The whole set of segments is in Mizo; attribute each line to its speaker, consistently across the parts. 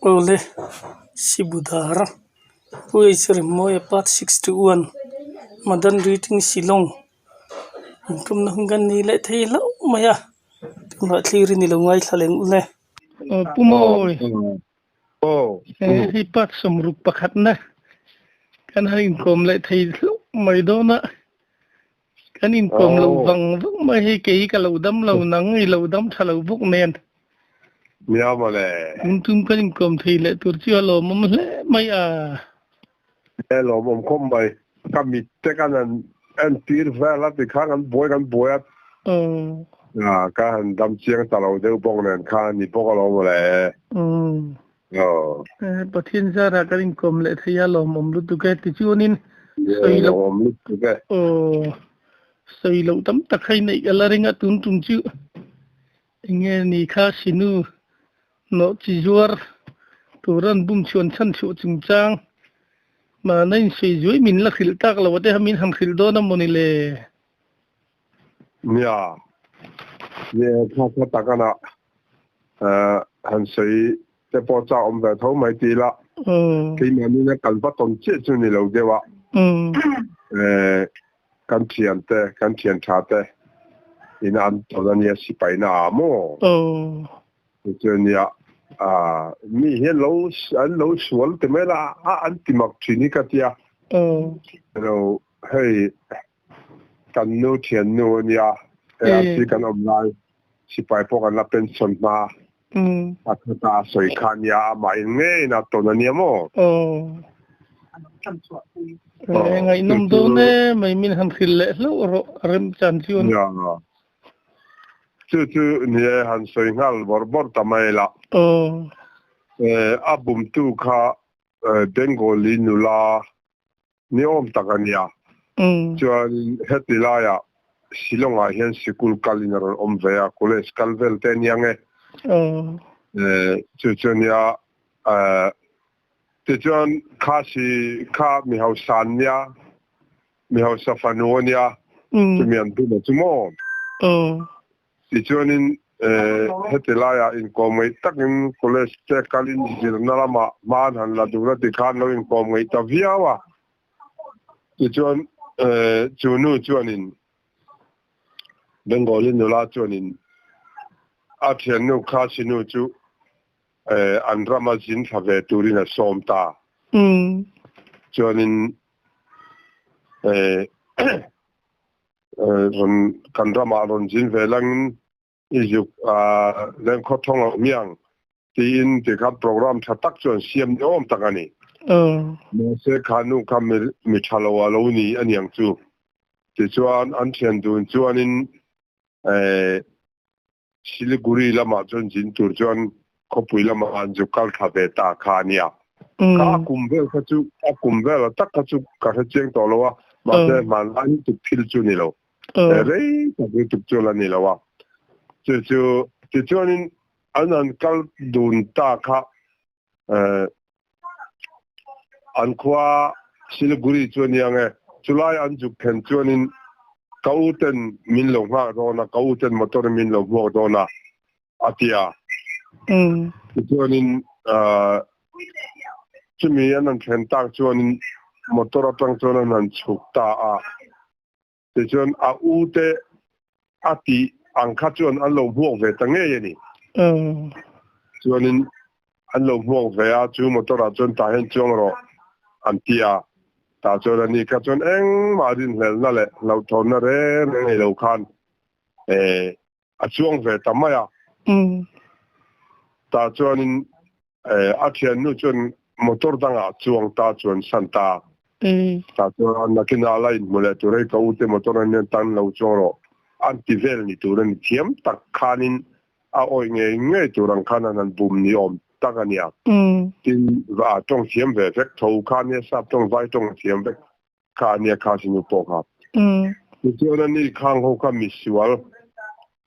Speaker 1: Awle Sibudar Pu H Remmawia part 61 Madan Reading Shillong intumna hun kan nei leh thei hlauh mai a tunah thlir in i lo ngaithla leng ule. Aw Pu Mawi hei part 61 na kan han inkawm leh thei hlauh mai dawn a. Kan inkawm lo vang vang mai hei kei ka lo dam lo nang i lo dam tha lo bawk nen.
Speaker 2: Nia mawle.
Speaker 1: Tun tum kan inkawm thei leh tur chu a lawmawm hle mai a.
Speaker 2: E lawmawm khawp mai. Ka mit te kan han entir vel a tikhan kan buai kan buai a. Ka han dam chiang ta lo deuh bawk nen khan a ni bawk alawm mawle.
Speaker 1: Pathian zarah kan inkawm leh thei a lawmawm lutuk e tichuanin sawi loh
Speaker 2: Lawmawm lutuk e.
Speaker 1: Aw sawi loh tam tak kha i neih ka la ring a tun tum chu enge ni kha sinu nawh chi zuar tur an bum chhuan chhan chhuah chungchang mahna insawi zuai min la hrilh tak lo a te kha min han hrilh dawn a mawni le.
Speaker 2: Nia, nia kha kha tak a nah. Han sawi te pawh chak awm ve tho mai ti ila keimahni na kal va tawn chiah chu ni lo deuh a kan thian te kan thian tha te ina an tawn ania sipai na ah maw chuan nia mi hian lo an lo sual ti mai la a an ti mak thin hi ka tia lo hei kan nu thian nu ania ARC kan awm lai Sipai pawh kan la pension hma a khat a a sawi kha ania amah in ngeiin a tawn ania maw?
Speaker 1: Aw. Ngaihnawm dawn e mai min han hrilh leh hlauh rawh a remchan chuan.
Speaker 2: Nia chu chu ni e han sawi nghal bawrh bawrh ta mai la. A bumtu kha Bengali nula ni awm tak a nia. Chuan heti laiah Shillong-ah hian sikul kalin a rawn awm ve a, college kal vel te a nia nge. Chu chu a nia. Tichuan Khasi kha mi hausa an nia, mi hausa fanu a nia, chumi an bum a chu maw? Tichuanin heti laiah inkawm ngaih takin college te kalin zirna lamah hma an han la dun a tikhan lo inkawm ngaih ta viau a. Tichuan chu nu chuanin Bengali nula chuanin a thiannu Khasi nu chu an rama zin thla ve turin a sawm ta. Chuanin Rawn kan ramah rawn zin ve langin i zuk lengkhaw thawng lo miang tiin tikhan program tha tak chu an siam ni awm tak a ni. Mahse kha nu kha mi tha lo a lo ni a niang chu. Tichuan an thian dun chuanin Siliguri lamah chuan zin tur chuan khawpui lamah an zuk kal thla ve ta kha a nia. Ka a kum vel kha chu a kum vel a tak kha chu ka hre chiang tawh lo a, mahse hmanlai lutuk thil chu ni lo. Rei tak lutuk chu la ni lo a. Chu chu tichuanin an han kal dun ta kha An khua Siliguri chu a nia nge, chulai an zuk thlen chuanin ka u ten min lo nghak dawn a, ka u ten motor in min lo hmuak dawn a, a ti a. Tichuanin chumi an han thlen tak chuanin motor atang chuan an han chhuk ta a. Tichuan a u te a tih ang kha chuan an lo hmuak ve ta ngei a ni. Chuanin an lo hmuak ve a, chu motor ah chuan tah hian chuang rawh an ti a. Tah chuan a ni kha chuan engmah rinhlelhna leh hlauhthawnna reng reng nei lo khan a chuang ve ta mai a. Tah chuanin a thiannu chuan motor dangah chuang ta chuan san ta. Tah chuan nakinah la inhmu leh tur hei ka u te motor an hian tan lo chuang rawh an ti vel ni tur a ni thiam tak khanin a awih ngei ngei tur ang khan an han bum ni awm tak a nia. Tin, a tawng thiam ve vek tho kha nia sap tawng vai tawng a thiam vek kha a nia kha sinu pawh kha. Tichuan a ni khang ho kha misual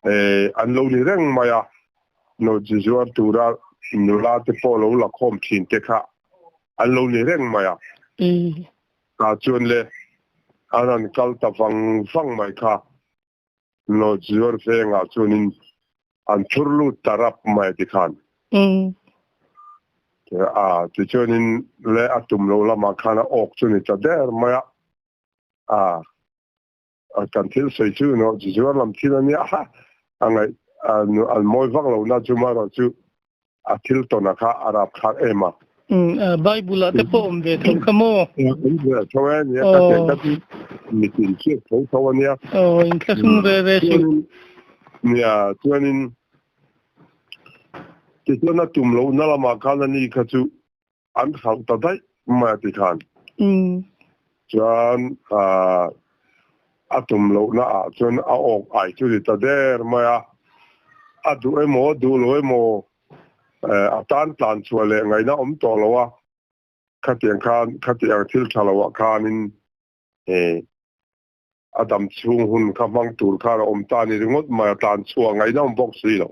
Speaker 2: an lo ni reng mai a, nawhchi zuar tura nula te pawh lo la khawm thin te kha an lo ni reng mai a. Tah chuan le an han kal ta vang vang mai kha nawhchi zuar vengah chuanin an thur lut ta rap mai tikhan. A tichuanin le a tum lo lamah khan a awk chu ni ta der mai a. A kan thil sawi chu no chi zuar lam thil a nia a ngaih an mawi vak lo na chu marawh chu a thil tawn a kha a rap thlak em a.
Speaker 1: Bible ah te pawh awm ve tho kha maw?
Speaker 2: Awm ve tho e nia ka tiang ka chu mitin hriat tho tho a nia.
Speaker 1: Aw inthlahrung ve ve si.
Speaker 2: Nia chuanin tichuan a tum lohna lamah khan ani kha chu an hralh ta daih mai a ti khan. Chuan a tum lohna ah chuan a awk ai chu ni ta der mai a, a duh emaw duh lo emaw a tan tlan chhuah leh ngaihna awm tawh lo a, khatiang khan khatiang thil tha lo ah khanin a dam chhung hun kha hmang tur khan a awm ta ni ringawt mai a tlan chhuah ngaihna awm bawk si lo.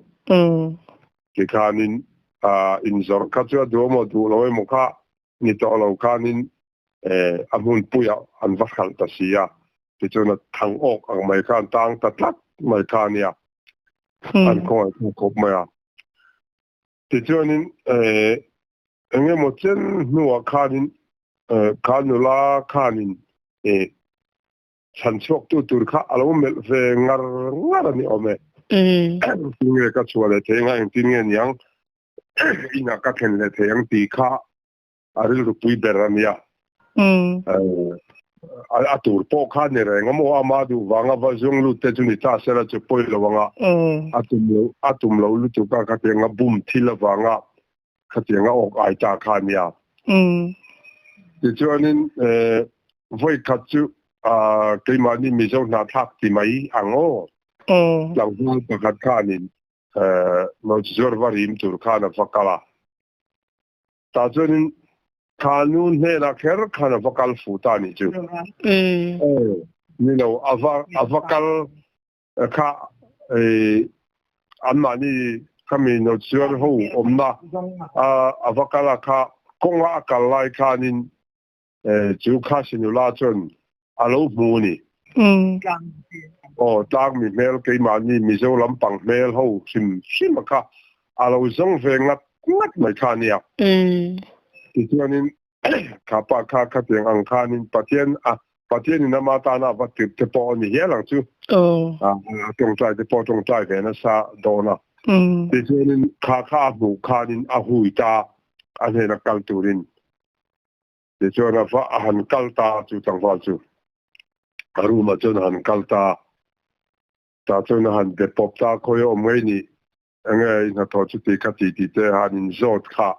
Speaker 2: Tikhanin inzawrh kha chu a duh emaw duh lo emaw kha ni tawh lo khanin a hmunpuiah an va hralh ta si a, tichuan a thang awk ang mai khan tang ta tlat mai kha a nia, an khawngaih thlak khawp mai a. Tichuanin eng emaw chen hnuah khanin kha nula khanin chhan chhuaktu tur kha a lo melh ve ngar ngar a ni awm e. Engtin nge ka chhuah leh thei anga engtin nge niang inah ka thlen leh thei ang tih kha a rilru pui ber a nia. A tur pawh kha ni reng a maw ama duh vanga va zung lut te chu ni ta sela chu pawi lo anga a tum lo a tum lo lutuk a khatianga bum thil avanga khatianga awk ai ta kha a nia. Tichuanin vawi khat chu keimahni Mizo hnahthlak ti mai ang aw. Tlangval pakhat khanin Nawchizawr va rim tur khan a va kal a. Tah chuanin kha nu hnenah kher khan a va kal fuh ta anih chu. Ni lo, a va a va kal kha anmahni khami nawchizawr ho awmna a va kal a kha kawnga a kal lai khanin Chu Khasi nula chuan a lo hmu a ni. Aw, tlangmi hmel keimahni Mizo lampang hmel ho hrim hrim a kha a lo zawng ve ngat ngat mai kha a nia. Tichuanin kha pa kha khatiang ang khanin Pathian a Pathianin ama tana a va tirh te pawh a ni hial ang chu. A tawngtai te pawh a tawngtai ve nasa dawn a. Tichuanin kha kha a hmuh khanin a hui ta a hnena kal turin. Tichuan a va a han kal ta chu tlangval chu a room ah chuan a han kal ta, tah chuan a han be pawp ta, khawi a awm ngei ni, enge i hnathawh chu ti kha ti tih te a han inzawt kha,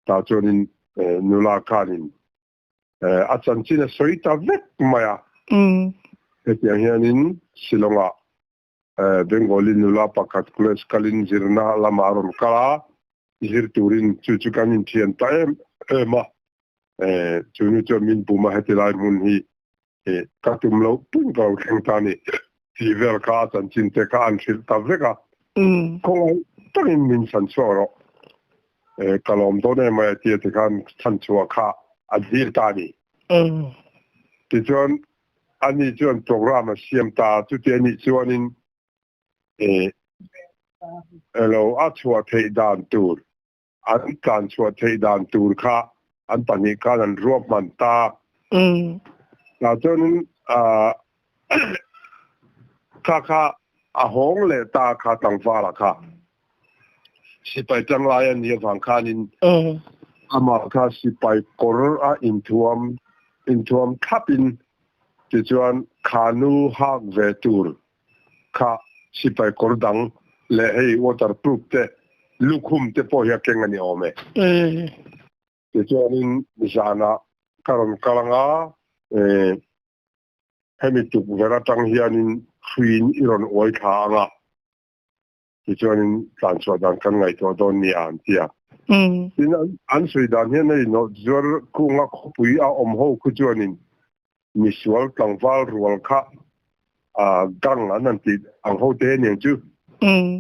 Speaker 2: tah chuanin nula khanin a chanchin a sawi ta vek mai a, hetiang hianin Shillong ah Bengali nula pakhat college kalin zirna lamah a rawn kal a, zir turin chu chu kan inthian ta em em a, chu nu chuan min bum a heti lai hmun hi ka tum loh pum ka lo thleng ta a ni tih vel kha a chanchin te kha an hrilh ta vek a, khawngaih takin min chhan chhuak rawh, ka lawm dawn em mai a tia tikhan chhan chhuah kha a dil ta a ni. Tichuan Ani chuan program a siam ta a, chuti anih chuanin elo a chhuah theih dan tur, an tlan chhuah theih dan tur kha an pahnih khan an ruahman ta. Tah chuanin kha kha a hawng leh ta kha tlangvala kha sipai tanglai a nih avang khanin amah kha sipai kawr a inthuam inthuam thlapin tichuan kha nu hak ve tur kha sipai kawr dang leh hei waterproof te lukhum te pawh hi a keng a ni awm e. Tichuanin zanah ka rawn kal anga hemi tukverh atang hianin hruiin i rawn uai thla anga. Tichuanin tlanchhuah dan kan ngaihtuah dawn nia an ti a. Tin, an sawi dan hian hei Nawhzuar kunga khawpui a awm ho khu chuanin misual tlangval rual kha gang an han tih ang ho te aniang chu.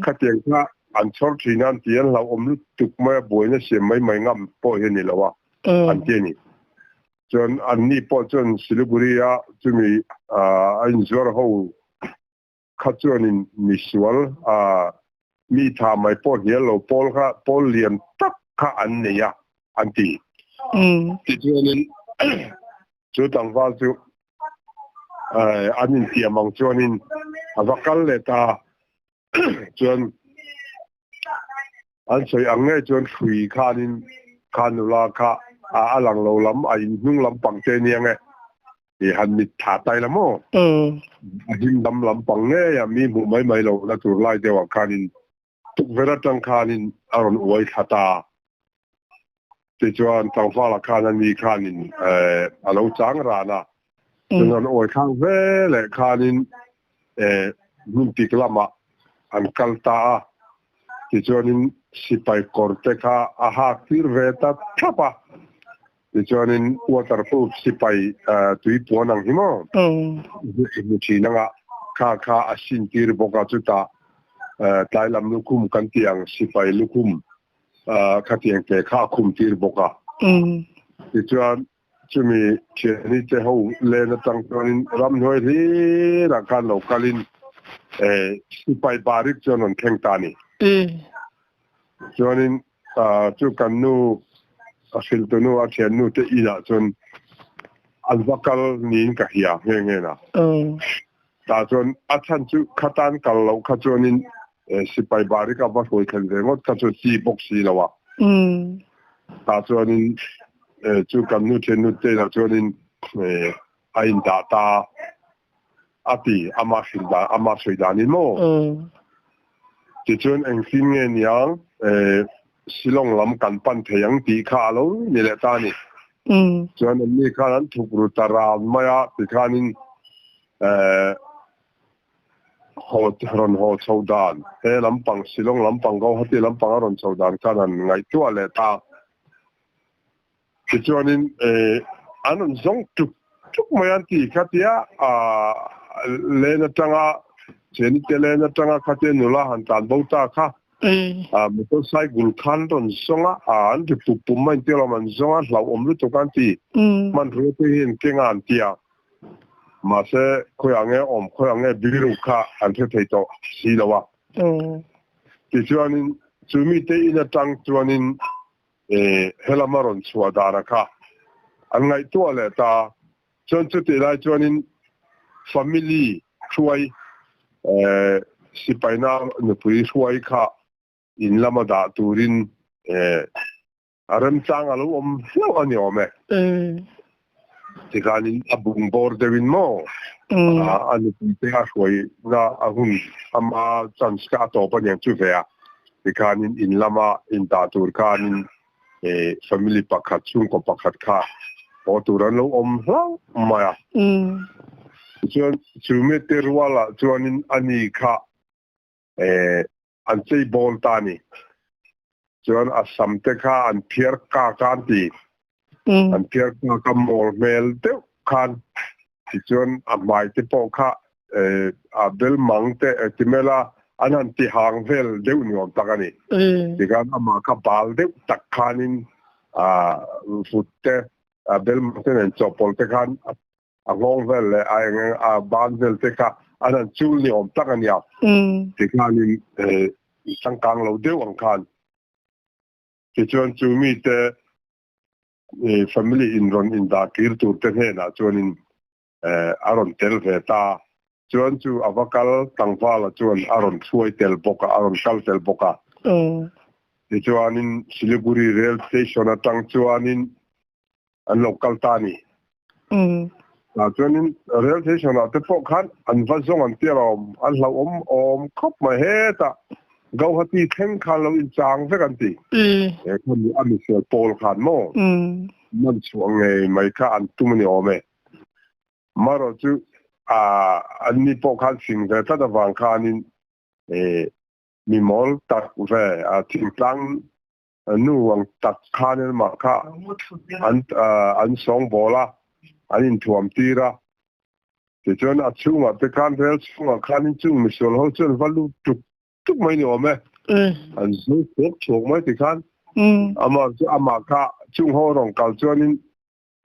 Speaker 2: Khatiang kha an chhawr thin a an ti an hlauhawm lutuk mai a, buaina siam mai mai ngam pawh hi a ni lo a an ti a ni. Chuan anni pawh chuan Siliguri a chumi a inzuar ho kha chuanin misual a mi tha mai pawh hnial lo pawl kha pawl lian tak kha an nei a an ti. Tichuanin chu tlangval chu an intiam ang chuanin a va kal leh ta chuan an sawi ang ngei chuan hrui khanin kha nula kha a lang lo lam a inhnung lampang te nia nge i han mit tha tai la maw? A him dam lampang ngei a mi hmuh mai mai lo na tur lai deuh ah khanin tukverh atang khanin a rawn uai thla ta. Tichuan tlangvala khan a ni khanin a lo chang ran a, chuan rawn uai thlak ve leh khanin hmun tik lamah an kal ta a. Tichuanin sipai kawr te kha a hak tir ve ta thlap a. Tichuanin waterproof sipai tui puan ang hi maw i hmu thin anga kha kha a sin tir bawk a, chutah tlai lam lukhum kan tih ang sipai lukhum khatiang te kha a khum tir bawk a. Tichuan chumi thiani te ho len atang chuanin ramhnuai hlirah khan lo kalin sipai barik chuan rawn thleng ta a ni. Chuanin chu kan nu a hrilhtu nu a thiannu te inah chuan an va kal niin ka hria nghe nghe na. Tah chuan a chhan chu khatan kal loh kha chuanin sipai barik a va hruai thlen ve ngawt kha chu chi bawk si lo a. Tah chuanin chu kan nu thiannu te inah chuanin a indah ta a ti, ama hrilh dan, ama sawi danin maw? Tichuan engtin nge niang Shillong lam kan pan thei ang tih kha a lo ni leh ta a ni. Chuan anni khan an thuk ru ta ran mai a, tikhanin haw rawn haw chho dan, he lampang Shillong lampang Guwahati lampang a rawn chho dan khan han ngaihtuah leh ta. Tichuanin an rawn zawng tuk tuk mai an ti kha tia len atanga cheni te len atanga khatia nula han tlan bo ta kha motorcycle khan rawn zawng a an ri pup pup mai tia lawm an zawng a hlauhawm lutuk an ti hmanrua te hi an keng a an tia mahse khawiah nge awm khawiah nge biru kha an hre thei tawh si lo a tichuanin chu mite in atang chuanin Helama rawn chhuah dana kha an ngaihtuah leh ta. Chuan chutih lai chuanin family hruai sipaina nupui hruai kha in lama dah turin a remchang a lo awm hlauh a ni awm e. Tikhanin a bung bawr deuhin maw a nupui te a hruaina a hun ama chance kha a tawp a niang chu ve a. Tikhanin in lama in dah tur khanin family pakhat chhungkaw pakhat kha haw tur an lo awm hlauh mai a. Tichuan chu mite rualah chuanin ani kha an chei bawl ta a ni. Chuan a sam te kha an phiar kak a an ti. An phiar kak a mawl hmel deuh khan tichuan a hmai te pawh kha a bel mang te ti mel a an han ti hang vel deuh ni awm tak a ni. Tikhan amah kha bal deuh tak khanin a vut te a bel mang te nen chawhpawlh te khan a nghawng vel leh a eng eng a ban vel te kha an han chul ni awm tak a nia. Tikhanin changkang lo deuh ang khan tichuan chu mite family in rawn indah kir tur te hnenah chuanin a rawn tel ve ta. Chuan chu a va kal tlangvala chuan a rawn hruai tel bawk a, a rawn kal tel bawk a. Tichuanin Siliguri rail station atang chuanin an lo kal ta a ni. Tah chuanin rail station ah te pawh khan an va zawng an tia awm, an hlauhawm awm khawp mai hetah Gauhati thleng khan lo inchang vek an ti. He kha mi a misual pawl khan maw man chhuah ngei mai kha an tum a ni awm e. Marawh chu an ni pawh khan fing ve tlat avang khanin mi mawl tak ve thingtlang Nu ang tak khan engmah kha an an sawngbawl a, an inthuam tir a. Tichuan a chhungah te khan rel chhungah khanin chung misual ho chuan va lut tuk tuk mai ni awm e. An zo chhuak chhuak mai tikhan amah chu amah kha chung ho rawn kal chuanin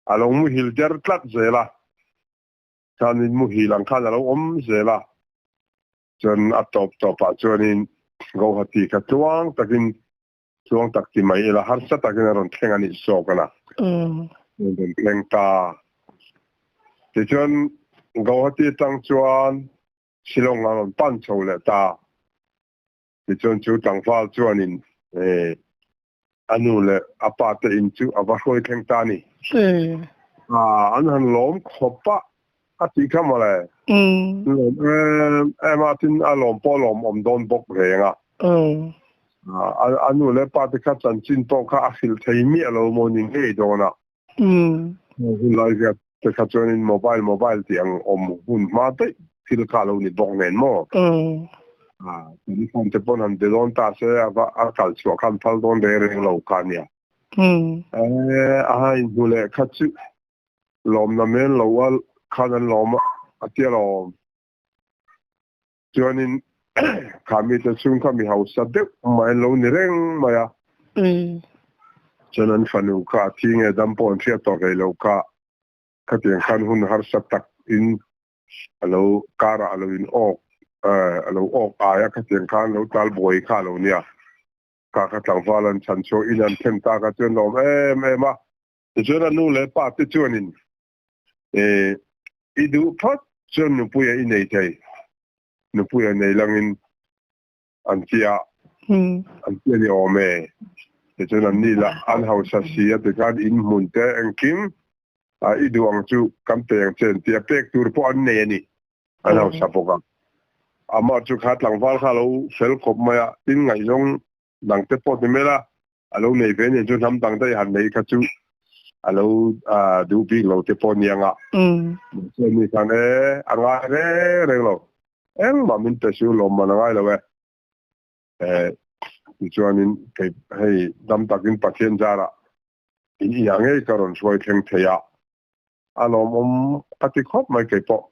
Speaker 2: a lo muhil der tlat zel a. Chuanin muhil ang khan a lo awm zel a. Chuan a tawp tawpah chuanin Guwahati kha tluang takin Tluang tak ti mai ila harsa takin a rawn thleng a nih zawk a na. Rawn thleng ta. Tichuan Guwahati atang chuan Shillong a rawn pan chho leh ta. Tichuan chu tlangval chuanin a nu leh a pa te in chu a va hruai thleng ta a ni. An han lawm khawp a, a tih kha mawle. Lawm em em a, tin a lawm pawh a lawmawm dawn bawk reng a. A nu leh pa te kha chanchin pawh kha a hrilh thei miah lo maw ni ngei dawn a. Hun lai viat te kha chuanin mobile mobile tih ang awm hun hma daih thil kha a lo ni bawk nen maw? Telephone te pawn han be dawn ta se a va a kal chhuah khan phal dawn reng reng lo kha nia. A ha inhmu leh kha chu lawmna men lo a khan an lawm a tia lawm. Chuanin kha mite chhung kha mi hausa deuh mai an lo ni reng mai a. Chuan an fanu kha a thi nge dam pawh an hriat tawh hlei lo kha khatiang khan hun harsa tak in a lo karah a lo in awk a lo awk ai a khatiang khan lo tal buai kha a lo nia. Kha kha tlangval an chhan chhuak in an thlen ta kha chuan lawm em em a. Tichuan a nu leh pa te chuanin I duh phawt chuan nupuia i nei thei. Nupuia nei langin an tia, an tia ni awm e. Tichuan an ni lah an hausa si a tikhan in hmun te engkim i duh ang chu kan pe ang che an tia, pek tur pawh an nei a ni. An hausa bawk a. Amah chu kha tlangval kha a lo fel khawp mai a, tin ngaihzawng dang te pawh ti mai la, a lo nei ve nen chu hnam dang daih han nei kha chu a lo duh bik lo te pawh nia nga. Mahse ni khan e a ngai reng reng lo. Engmah min pe su lawm man a ngai lo e. Tichuanin kei hei dam takin Pathian zarah in inah ngei ka rawn hruai thleng thei a. A lawmawm ka ti khawp mai kei pawh.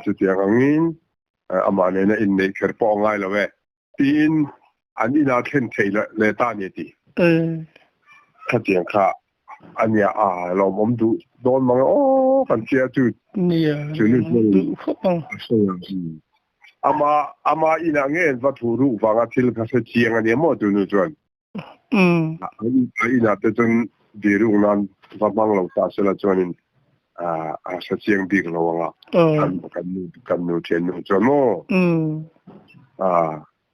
Speaker 2: Chutiang angin amah nena inneih kher pawh a ngai lo e. Tiin an inah thlen theih leh ta a ni a ti. Khatiang kha a nia a lawmawm duh dawn mang e aw kan tia chu chu nu chuan
Speaker 1: duh khawp ang.
Speaker 2: A sawi ang. Ama ama inah nge an va thu ruh vanga thil kha hre chiang a nia maw chu nu chuan. A inah te chuan diruk nan va hmang lo ta sela chuanin a hre chiang bik lo ang a. Kan nu kan nu thian nu chuan maw.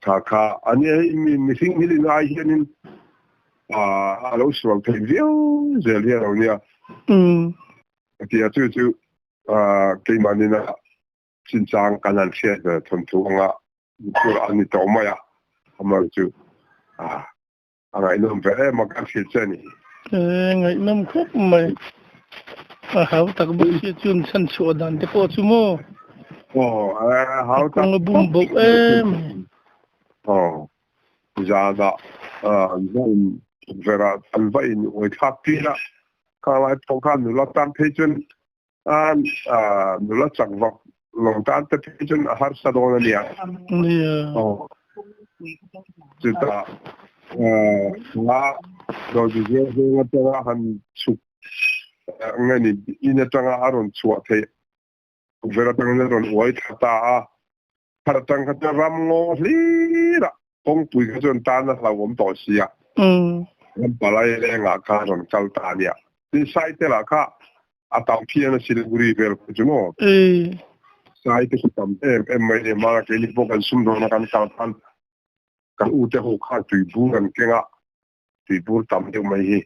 Speaker 2: Kha kha ani hei mi mihring hilin ai hianin a lo sual thei viau zel hi a lo nia. Tia chu chu keimahnin a chinchang kan han hriat ve thawnthu anga tur a ni tawh mai a, amah chu a ngaihnawm ve em a kan hrilh che a ni.
Speaker 1: E, ngaihnawm khawp mai. A hau tak bawk sia chuan chhan chhuah dan te pawh chu maw?
Speaker 2: Aw, a hau tak
Speaker 1: kawng a bum bawk em.
Speaker 2: Aw, zanah an va in verah an va in uai thlak tir a, khang lai pawh khan nula tan phei chuan A nula chak vak lo tan te phei chuan a harsa dawn a nia.
Speaker 1: Nia.
Speaker 2: Aw. Chutah nga dawzi zeng zeng atanga han chhuk nge ni in atanga a rawn chhuah theih ver atangin a rawn uai thla ta a. Thar atang kha chuan ram ngaw hlir a kawngpui kha chuan tan a hlauhawm tawh si a. Ram palai lengah kha a rawn kal ta a nia. Tin Saite lah kha a tam phian a Siliguri vel kha chu maw. Saite khi tam em em mai nia mara keini pawh kan sumdawn a kan kal khan kan ute ho khan tuibur an keng a, tuibur tam deuh mai hi.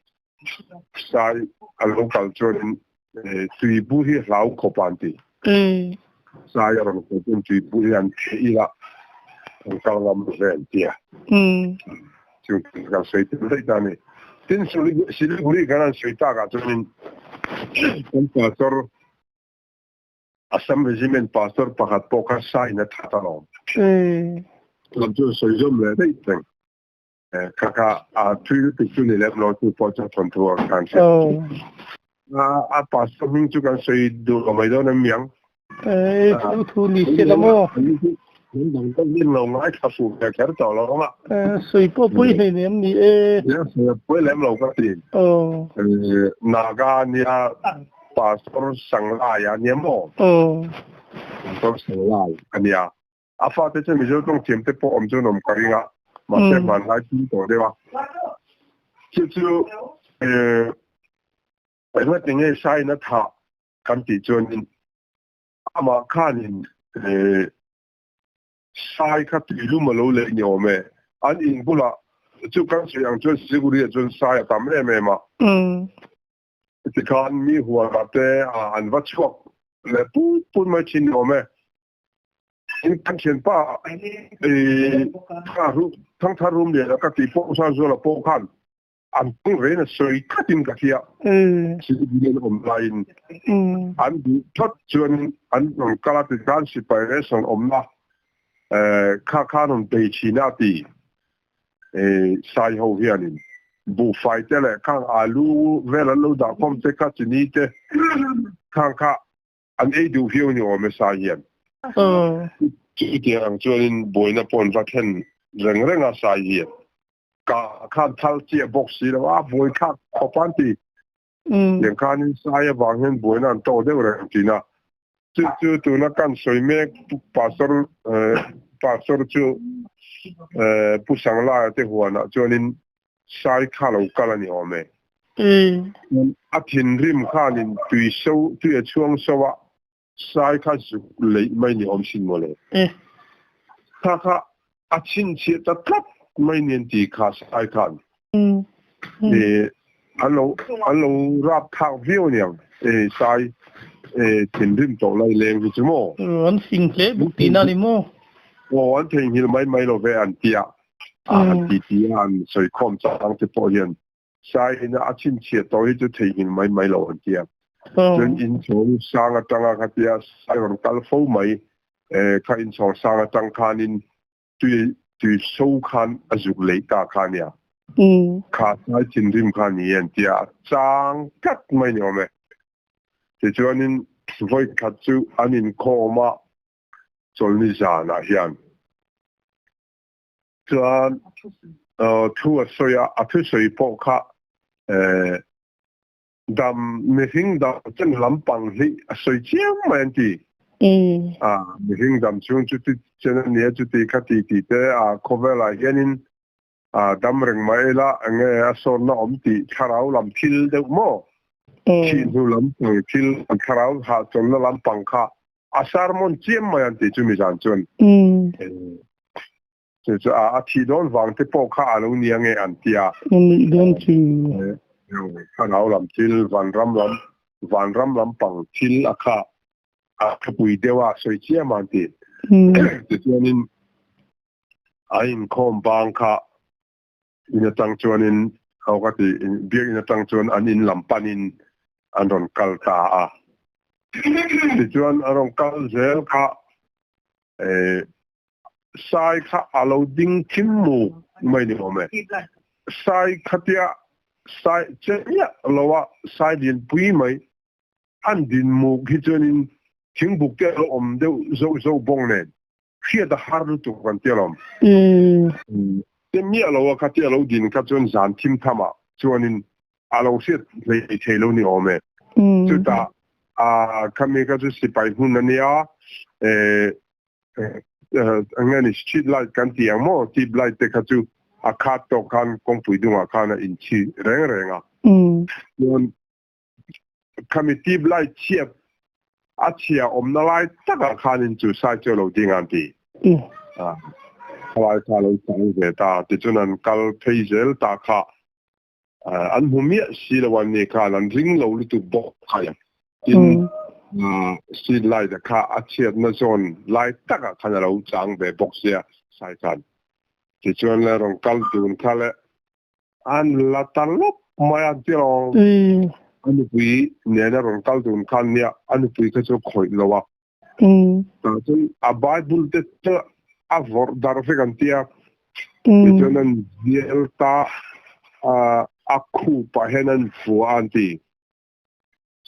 Speaker 2: Sai a lo kal chuanin tuibur hi hlau khawp a an ti. Sai a rawn kal chuan tuibur hi an theh ila an kal ngam lo ve an ti a. Chu kan sawi tel daih ta a ni. Tin Siliguri kan han sawi takah chuanin kan pastor Assam Regiment pastor pakhat pawh kha saiin a that alawm. Lam chu sawi zawm leh daih reng. Kha kha a thui lutuk chu ni lem lo chu pawh chu thawnthu a kan hriat. A pastor hming chu kan sawi duh lo mai dawn em miang.
Speaker 1: Thu thu ni se la maw?
Speaker 2: Hnam dang deuh in lo ngaithla fuh ve kher tawh lo ang a.
Speaker 1: Sawi pawh pawi hlei nem ni e.
Speaker 2: Sawi pawi lem lo ka ti. Naga nia Pastor Sanglai a nia maw? Pastor Sanglai a nia. A fate chu Mizo tawng thiam te pawh awm chuan awm ka ring a, mahse hmanlai thil tawh deuh a. Chu chu engati nge sign a thah kan tih chuanin amah khanin sai kha tuilum a lo leh ni awm e. An in bulah chu kan sawi ang chuan Siliguri ah chuan sai a tam em em a. Tikhan mi huanah te an va chhuak leh put put mai thin ni awm e. In kan thianpa Thangthar Rumliana ka tih pawh Sangzuala pawh khan an tawng vein a sawi tlatin ka hria. Siliguri an awm laiin an duh tlat chuan an rawn kal a tikhan sipai ration awmna kha khan rawn bei thin a ti. Sai ho hianin buhfai te leh khang alu vel an lo dah khawm te kha chini te khang kha an ei duh viau ni awm e sai hian. Chutiang ang chuanin buaina pawh an va thlen reng reng a sai hian. Ka khan thal chiah bawk si lo a buai thlak khawp an ti. Tiang khanin sai avang hian buaina an tawk deuh reng thin a. Chu chu tuna kan sawi mek Pastor Pastor chu Pu Sanglaia te huanah chuanin sai kha lo kal a ni awm e. A thinrim khanin tui so tui a chhuang so a, sai kha zuk leih mai ni awm sin mawle. Kha kha a chhinchhiah ta tlat mai nen ti kha sai khan. An lo an lo rap thak viau aniang sai thinrim tawh lai leng hi chu maw.
Speaker 1: An fing hle bawk tihna a ni maw?
Speaker 2: Aw an theihnghilh mai mai lo ve an tia a han ti ti a an sawi khawm chang te pawh hian sai ina a chhinchhiah tawh hi chu theihnghilh mai mai lo an tia. Chuan inchhawng sang atanga khatia sai rawn kal fo mai kha inchhawng sang atang khanin tui tui so khan a zuk lei ta kha nia. Kha sai thinrim kha ni en tia a chang tlat mai ni awm e. Tichuanin vawi khat chu an inkhawm a chawlhni zanah hian chuan thu a sawi a, a thusawi pawh kha Dam mihring dam chen lampang hi a sawi chiang mai an ti. A mihring dam chhung chuti chen a nia chuti kha ti tih te a khawvelah hianin a dam reng mai ila enge a sawnna awm tih thlarau lam thil deuh maw? Thih hnu lampang thil thlarau hahchawlhna lampang kha a sermon chiam mai an ti chumi zan chuan. Chu chu a thih dawn vang te pawh kha a lo nia nge an ti a.
Speaker 1: A nih dawn chu.
Speaker 2: Thlarau lam thil, vanram lam, vanram lampang thil a kha a thupui deuh a sawi chiam a an ti. Tichuanin a inkhawm bang kha in atang chuanin ho ka ti biak in atang chuan an in lam panin an rawn kal ta a. Tichuan a rawn kal zel kha Sai kha a lo ding thim mu mai ni awm e. Sai khatia sai che miah lo a sai lianpui mai an din muk hi chuanin thingbuk te a lo awm deuh zoh zoh bawk nen hriat a har lutuk an tia lawm. Che miah lo a khatia lo din kha chuan zan thim tham ah chuanin a lo hriat hlei thei lo ni awm e. Chutah a khami kha chu sipai hmun a nia eng nge ni street light kan ti ang maw tube light te kha chu a khat tawk khan kawngpui dungah khan a inchhi reng reng a chuan khami tube light chhiat a chhia awmna lai takah khanin chu sai chu a lo ding an ti a khalai kha a lo chang ve ta tichuan an kal phei zel ta kha An hmu miah si lo an ni khan an ring lo lutuk bawk kha a. Tin, street light a kha a chhiatna zawn lai takah khan a lo chang ve bawk sia sai khan. Tichuan le rawn kal dun kha le an la ta lawp mai a tiraw. A nupui nena rawn kal dun khan nia a nupui kha chu a khawih lo a. Tah chuan a Bible te chu a vawrh dar vek an tia. Tichuan an zial ta a khupah hian an vua an ti.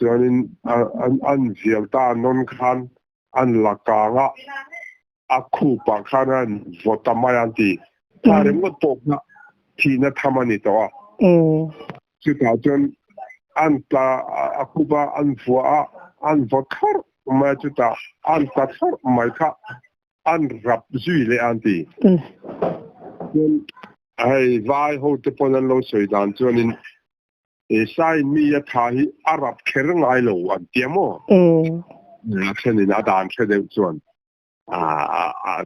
Speaker 2: Chuanin an zial ta nawn khan an la kang a, a khupah khan an vaw ta mai an ti. Thla ringawt pawh kha thihna tham a ni tawh a. Chutah chuan an tla a khup a, an vua a, an vaw thlawrh mai a, chutah an tla thlawrh mai kha an rap zui leh a an ti. Chuan. Hei vai ho te pawn an lo sawi dan chuanin Sai mi a tha hi a rap kher ngai lo an tia maw? A thenin a dan hre deuh chuan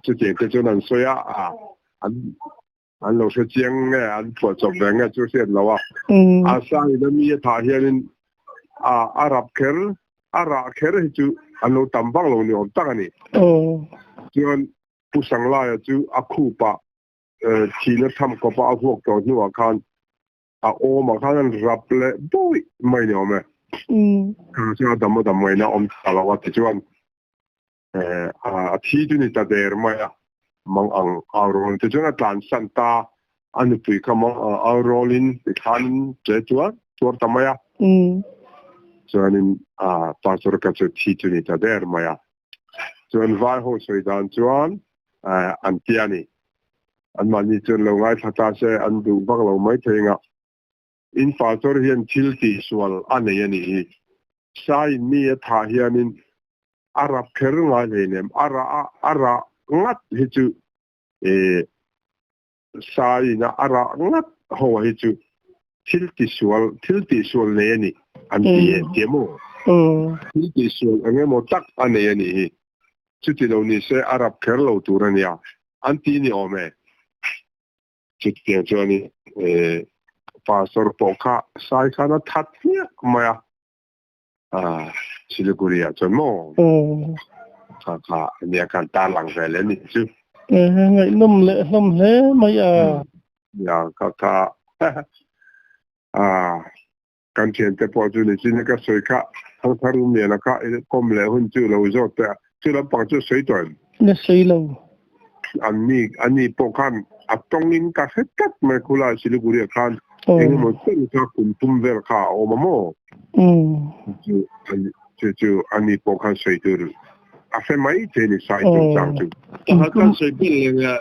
Speaker 2: chutiang te chuan an sawi a, an lo hre chiang nge an phuah chawp ve nge chu hriat lo a. A Saiin a mi a thah hianin a rap kher, a rah kher hi chu an lo tam vak lo ni awm tak a ni. Chuan Pu Sanglaia chu a khupah thihna tham kawpa a vuak tawh hnuah khan a awmah khan an rap leh bawih mai ni awm e. Chuan a dam a dam ngaihna a awm ta lo a tichuan a thi chu ni ta der mai a mang ang au rawl tichuan a tlansan ta a nupui kha mang ang au rawlin tikhanin che chuan tuar ta mai a. Chuanin pastor kha chu thi chu ni ta der mai a. Chuan vai ho sawi dan chuan an tia ni. Anmahni chuan lo ngaithla ta se an duh vak lo mai thei anga in pastor hian thil tihsual a nei a nih hi. Saiin mi a thah hianin a rap kher ngai hleinem, a rah a rah ngat hi chu Saiin a rah ngat ho hi chu thil tisual thil tihsual nei a nih an ti e ti emaw? Thil tihsual eng emaw tak a nei a nih hi. Chuti lo ni se a rap kher lo tur a nia an ti ni awm e. Chutiang chuan i pastor pawh kha Sai khan a that hmiah mai a, Siliguri ah chuan maw? Kha kha ania khan tarlang ve leh a nih chu.
Speaker 1: Ngaihnawm leh hlawm hle mai a.
Speaker 2: Ya kha kha kan thiante pawh chu ni chin ka sawi kha thangthar um lian a kha kawm leh hun chu lo zawt teh a chu lampang chu sawi tawh em?
Speaker 1: Na sawi lo.
Speaker 2: An ni an ni pawh khan a tawng in ka hre tlat mai khulai Siliguri ah khan engemaw chen kha kum tum vel kha a awm a maw? Chu chu chu an ni pawh khan sawi tur a hre mai thei ni sai chung chang chu. Pakhat kan sawi bel leh nge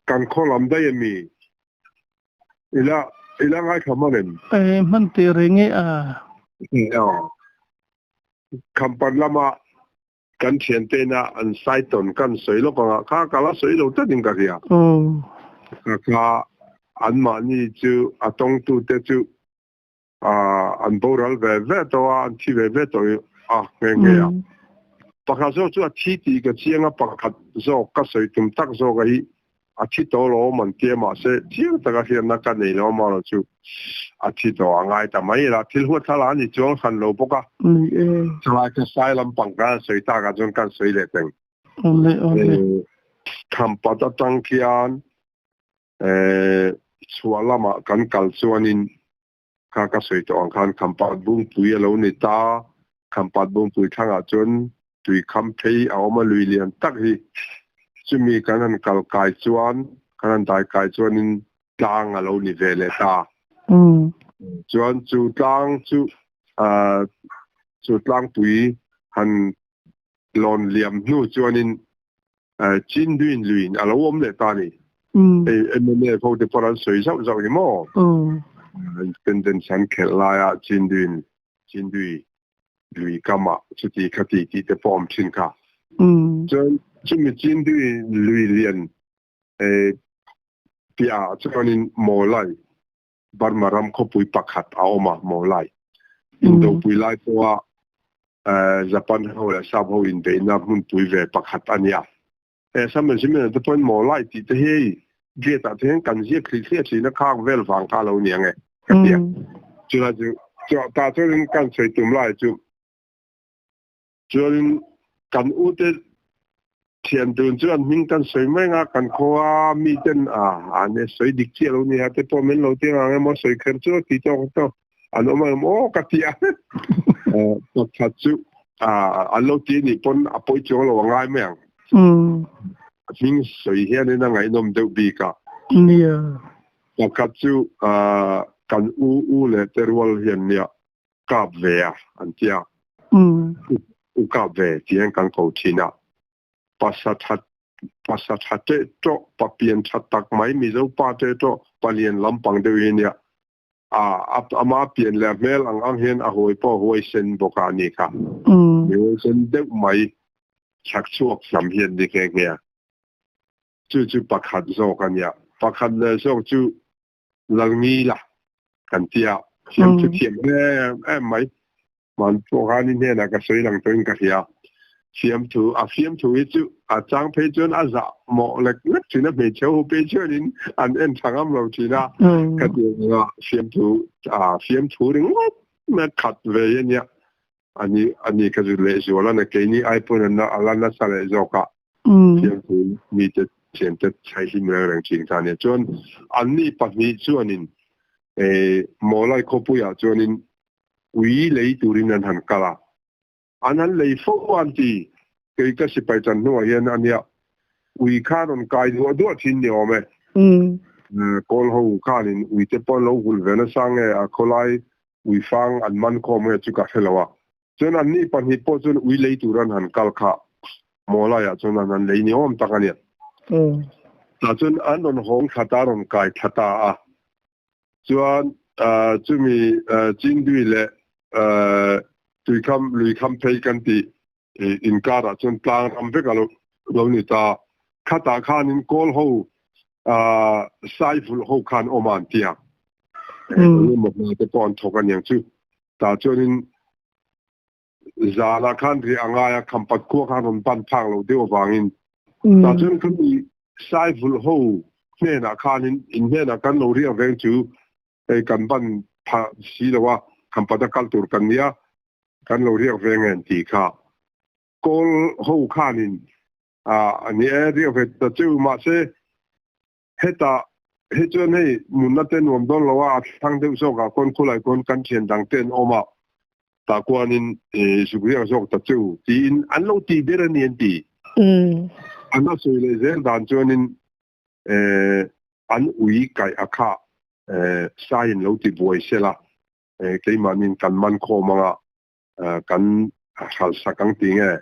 Speaker 2: kan khaw lam daih a mi? Ila ila ngaithla hman em?
Speaker 1: E hman teh reng e a.
Speaker 2: Aw. Khampat lama kan thiantena an saitawn kan sawi lawk anga kha ka la sawi lo tlat in ka hria. Kha kha anmahni chu a tawngtute chu an boral ve ve tawh a, an thi ve ve tawh a nghe nghe a. Pakhat zawk chu a thi tih ka chiang a, pakhat zawk ka sawi tum tak zawk a hi a thi tawh lo awm an tia mahse chiang taka hriatna ka nei lo amaherawh chu a thi tawh a ngai ta mai la thil huat thla la a ni chuang hran lo bawk a.
Speaker 1: Ni e.
Speaker 2: Chulai kha sai lampang kan sawi takah chuan kan sawi leh teng.
Speaker 1: Awle awle.
Speaker 2: Khampat atang khian chhuah lamah kan kal chuanin kha ka sawi tawh ang khan Khampat Bungpui a lo ni ta. Khampat Bungpui thlangah chuan tui kham phei a awm a, lui lian tak hi. Chumi kan han kal kai chuan, kan han dai kai chuanin tlang a lo ni ve leh ta. Chuan chu tlang chu, chu tlangpui han lawn liam hnu chuanin Chinduin luiin a lo awm leh ta a ni. Hei MMA ho te pawh an sawi zauh zauh hi maw? Independence an khelh laia Chinduin Chindui lui kamah chuti khati tih te pawh awm thin kha. Chuan chumi Chindui lui lian piahah chuanin Mawlai Burma ram khawpui pakhat a awm a, Mawlai. Indopui lai pawha Japan ho leh Sap ho inbeihna hmunpui ve pakhat a nia. He Samuel Simeon te pawhin Mawlai tih te hi hei gate ah te hian kan ziak thli thliah thin a, khak vel vang kha a lo ni ang e, ka ti a. Chulai chu, tah chuanin kan sawi tum lai chu Chuanin kan ute thian dun chu an hming kan sawi mai anga kan khua miten a an e sawi dik chiah lo nia te pawh min lo ti ang emaw sawi kher chu ti tawk tawk an awm ang aw ka ti a pakhat chu an lo ti anih pawn a pawi chuang lo a ngai mai ang hming sawi hianin a ngaihnawm deuh bik a
Speaker 1: nia
Speaker 2: pakhat chu kan u u leh te rual hian nia kap ve a an ti a, u kap ve tih hian kan ko thin a, pasa tha pasa tha teh tawh, pa pian tha tak mai Mizo pa teh tawh, palian lampang deuh hi a nia, a ama pian leh a hmel ang ang hian a huai pawh a huaisen bawk a ni kha, mi huaisen deuh mai chhak chhuak hnam hian ni nghe nghe a, chu chu pakhat zawk a nia. Pakhat leh zawk chu Lalngila kan tia thiam chu thiam em em mai. Man pawh khan i hnenah ka sawi lang tawhin ka hria. Fiamthu, a fiamthu hi chu a chang phei chuan a zah mawh lek lek thin a, hmeichhe ho phei chuanin an en tha ngam lo thin a. Ka ti ang a, fiamthu, a fiamthu ringawt mai khat ve hi a nia. Ani, ani ka zut leh zual a na keini ai pawn an a la nasa leh zawk a. Fiamthu mite thiante chhaihlim reng reng thin kha a nia. Chuan anni pahnih chuanin Mawlai khawpuiah chuanin ui lei turin an han kal a, an han lei fo an ti. Kei ka sipai chan hnuah hian a nia, ui kha rawn kai duah duah thin ni awm e. Kawl ho khanin ui te pawh an lo hulh ve nasa nge a khawlai ui fang an man khawm nge chu ka hre lo a. Chuan anni pahnih pawh chuan ui lei tur an han kal kha Mawlaiah chuan an han lei ni awm tak a nia. Tah chuan an rawn hawng thla ta, rawn kai thla ta a. Chuan chumi Chingdui leh Tuikham, Luikham phei kan tih inkarah chuan tlang ram vek a lo ni ta. Khatah khanin Kawl ho Saivulh ho khan awm a an ti a. Engemaw hna te pawh an thawk aniang chu. Tah chuanin zanah khan riah a ngai a, Khampat khua khan rawn ban phak loh deuh avangin. Tah chuan kan i Saivulh ho hnenah khanin in hnenah kan lo riah veng chu hei kan ban pha si lo a, Khampat a kal tur kan nia, kan lo riak veng em tih kha Kawl ho khanin a ni e, riak ve ta cheu mahse Hetah hi chuan hei munna te nuam dawn lo a, a thlang deuh zawkah khawn khulai khawn kan thian dang te an awm a, tah kuanin zuk riak zawk ta chu tiin an lo tih ber a ni an ti. An a sawi leh zel dan chuanin an ui kaih a kha saiin lo ti buai sela, keimahnin kan man khawm anga kan hralhsak ang ti nge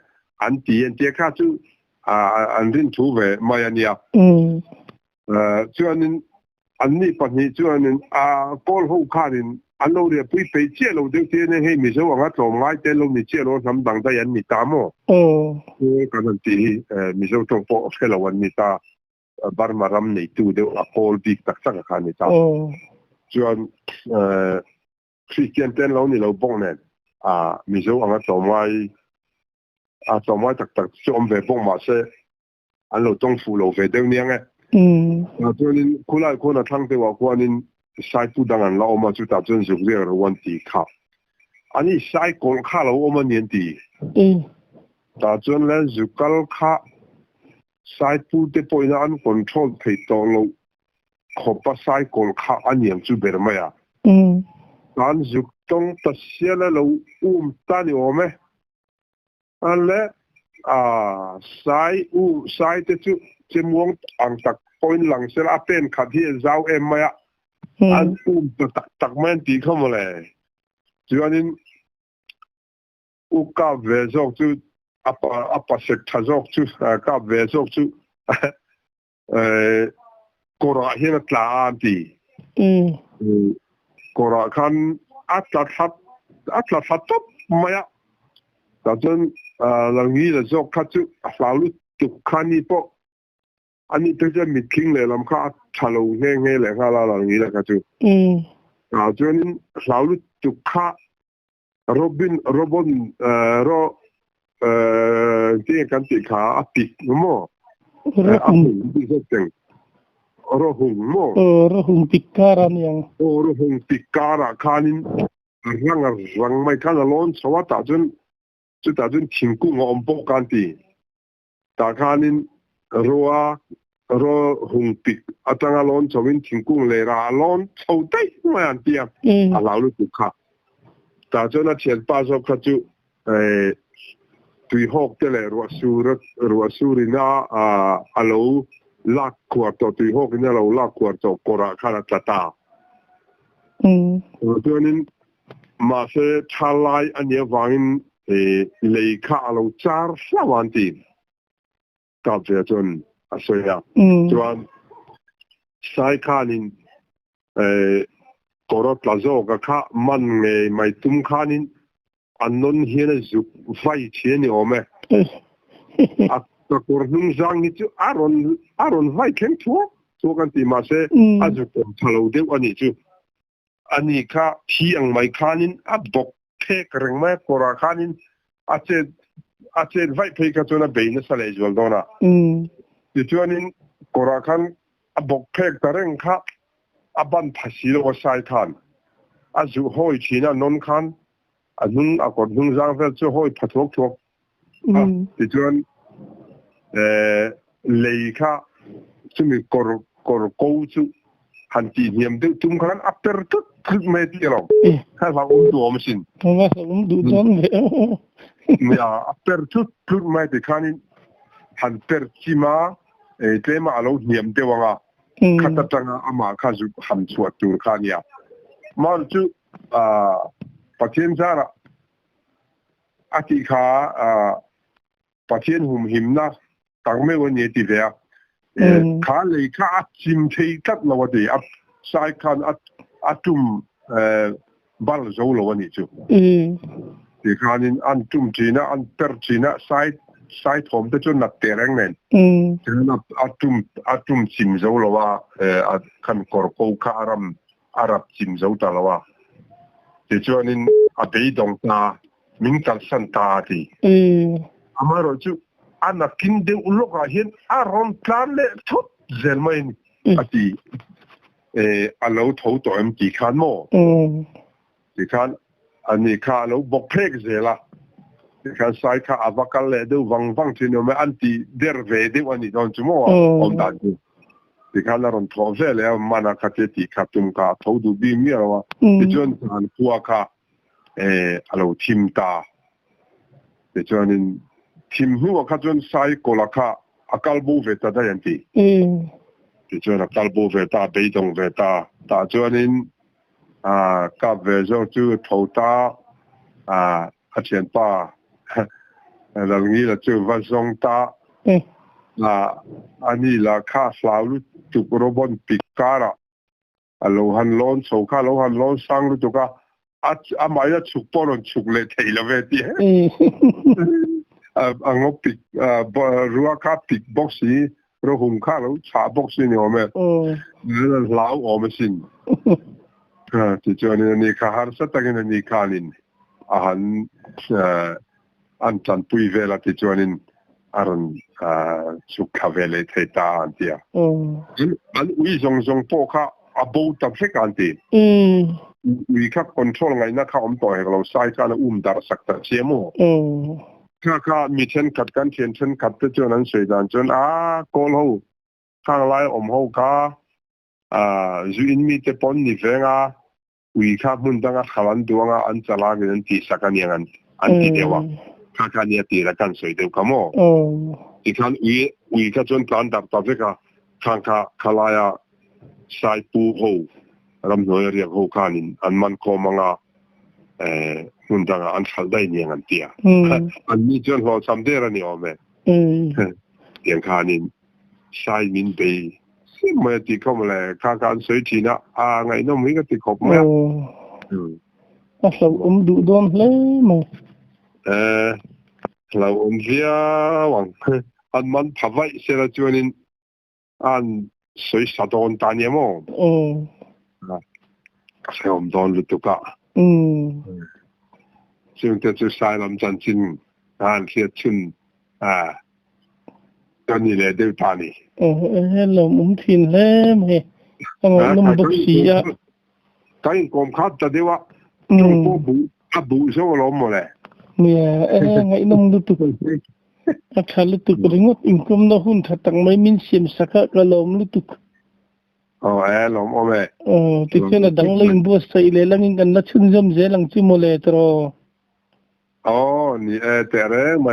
Speaker 2: an ti an tia kha chu an rin thu ve mai a nia. Chuanin anni pahnih chuanin a kawl ho khanin an lo riahpui peih chiah lo deuh te ania hei Mizo anga tlawm ngai te lo ni chiah lo hnam dang daih an ni ta maw? Kan han tih hi Mizo tawng pawh hre lo an ni ta. Burma ram neitu deuh a kawl bik tak tak a kha a ni ta. Chuan Kristian te an lo ni lo bawk nen a Mizo anga tlawmngai a tlawmngai tak tak chu awm ve bawk mahse an lo tawng fuh lo ve deuh nia nge. Chuanin khulai khuan a thlang deuhah khuanin Saipu dang an la awm a chutah chuan zuk riak ro an ti kha. Ani Sai kawlh kha a lo awm a ni an ti. Tah chuan le zuk kal kha Saipu te pawhin an control thei tawh loh khawpa cycle kha a niang chu ber mai a. Kan zuk tawng ta sial a lo um ta ni awm e. A le a sai um sai te chu chemuang ang tak pawhin lang sela a pen khat hi a zau em mai a. An um ta tak tak mai an tih kha mawle. Chuanin U kap ve zawk chu a pa a pa sek tha zawk chu kap ve zawk chu kawrah hian a tla a an ti. Kawrah khan a tla thla a tla thla tawp mai a. Tah chuan Lalngila zawk kha chu a hlau lutuk kha ni pawh ani te chuan mitthling lehlam kha a tha lo nghe nghe leh nghal a Lalngila kha chu. Tah chuanin hlau lutuk kha Robin Robon ro tinge kan tih kha a pik maw? A hung tih zawk teng. Ro hung maw?
Speaker 1: Aw ro hung pik kar a niang.
Speaker 2: Aw ro hung pik karah khanin a rang a rang mai khan a lawn chho a tah chuan chutah chuan thingkung a awm bawk a an ti. Tah khanin roa ro hung pik atanga lawn chhoin thingkung lera a lawn chho daih mai an ti a, a hlau lutuk kha. Tah chuan a thianpa zawk kha chu tuihawk te leh ruahsur ruahsurin a a lo lak khuar tawh tuihawkin a lo lak khuar tawh kawrah khan a tla ta. Chuanin Mahse, tha lai a nih avangin lei kha a lo char hlauh a an ti. Kapvea chuan a sawi a. Chuan Sai khanin kawr a tla zawk a kha man ngei mai tum khanin a nawn hian a zuk vai thin a ni awm e. A kawr hnung zang hi chu a rawn vai thleng thuak. thuak an ti mahse a zu kawm tha lo deuh a nih chu. Ani kha thi ang mai khanin a bawk phek reng mai a, kawrah khanin a chet a chet vaih phei kha chuan a bei nasa leh zual dawn a. Tichuanin kawrah khan a bawk phek ta reng kha a ban pha si lo a sai khan a zuh hawi thin a, nawn khan a hnung a kawr hnung zang vel chu a hawi pha thuak thuak a. Tichuan lei kha chumi kawr kawr ko chu han tih hniam deuh tum khan a per tlut tlut mai a ti alawm. Kha hlauhawm duh awm asin.
Speaker 1: Hlauhawm duh dawn ve.
Speaker 2: Nia, a per tlut tlut mai ti khanin han per chim a, tlema a lo hniam deuh ang a, khat atanga amah kha zuk ham chhuah tur kha a nia. Mahni chu Pathian zarah a tih kha Pathian humhimna tak meuh a ni a ti ve a. Kha lei kha a chim thei tlat lo a ti. A sai khan a tum bal zo lo a nih chu. Ti khanin an tum thin a, an per thin a, sai sai thawm te chu nat teh reng nen. Tichuan a tum a tum chim zo lo a, a khan kawr ko kha a ram a rap chim zo ta lo a. Tichuanin a beidawng ta, min kalsan ta a ti. Amaherawh chu a nakin deuh lawkah hian a rawn tlan leh thut zel mai a ni a ti. A lo tho tawh em tih khan maw? Ti khan a ni kha a lo bawk phek zel a. Ti khan sai kha a va kal leh deuh vang vang thin awm e, an ti der ve deuh a nih dawn chu maw awm dan chu. Ti khan a rawn thawh ve leh a, mana kha te tih kha tum kha a tho duh bik miah lo a. Tichuan zan khua kha a lo thim ta. Tichuanin thim hnuah kha chuan sai kawla kha a kal bo ve ta daih an ti. Tichuan a kal bo ve ta, a beidawng ve ta. Tah chuanin kap ve zawk chu tho ta, a thianpa Lalngila chu va zawng ta. A ni lah kha hlau lutuk robot pik karah A lo han lawn chho kha a lo han lawn sang lutuk a, a amah in a chhuk pawh a rawn chhuk leh thei lo ve tih a ngaw pik rua kha pik bawk si, rawhum kha a lo chhah bawk si ni awm e, hlau awm asin. Tichuanin ani kha harsa takin ani khanin a han an tanpui vel a tichuanin a rawn chhuk thla ve leh thei ta an ti a. An ui zawng zawng pawh kha a bo ta vek a an ti. Ui kha control ngaihna kha awm tawh hek lo, sai khan a um darh sak ta che maw? Kha kha mi thenkhat kan thian thenkhat te chuan an sawi dan chuan a kawl ho khang lai awm ho kha zu in mi te pawn ni veng a Ui kha hmun danga hral an duang a, an chalak in an tihsak a niang an an ti deuh a. Kha kha nia tir a kan sawi deuh kha maw? Tikhan ui ui kha chuan tlan darh ta vek a, khang kha khalaia sai pu ho ramhnuai a riak ho khanin an man khawm anga hmun dangah an hralh daih niang an ti a. An ni chuan hlawhchham der a ni awm e. Tiang khanin sai min bei Sim mai a ti khawp le, kha kha an sawi thin a, a ngaihnawm hi ka ti khawp mai a.
Speaker 1: A hlauhawm duh dawn hle mai.
Speaker 2: Eh, hlauhawm viau ang. An man pha vaih sela chuanin an sawi sa dawn ta nia maw? A hrehawm dawn lutuk a. Chungte chu Sailam chanchin a an hriat chhun a. Ka ni leh deuh ta ni.
Speaker 1: Aw lawmawm thin hle mai. A ngaihnawm bawk si a.
Speaker 2: Ka inkawm khat ta deuh a, tawng pawh buh a buh zo alawm mawle.
Speaker 1: Nia, e ngaihnawm lutuk. A tha lutuk ringawt inkawmna hun tha tak mai min siam sak a, ka lawm lutuk.
Speaker 2: Aw e lawmawm e.
Speaker 1: Aw tichuan a dang lo inbuatsaih leh langin kan la chhunzawm zel ang chu mawle tiraw.
Speaker 2: Aw ni e, teh reng mai.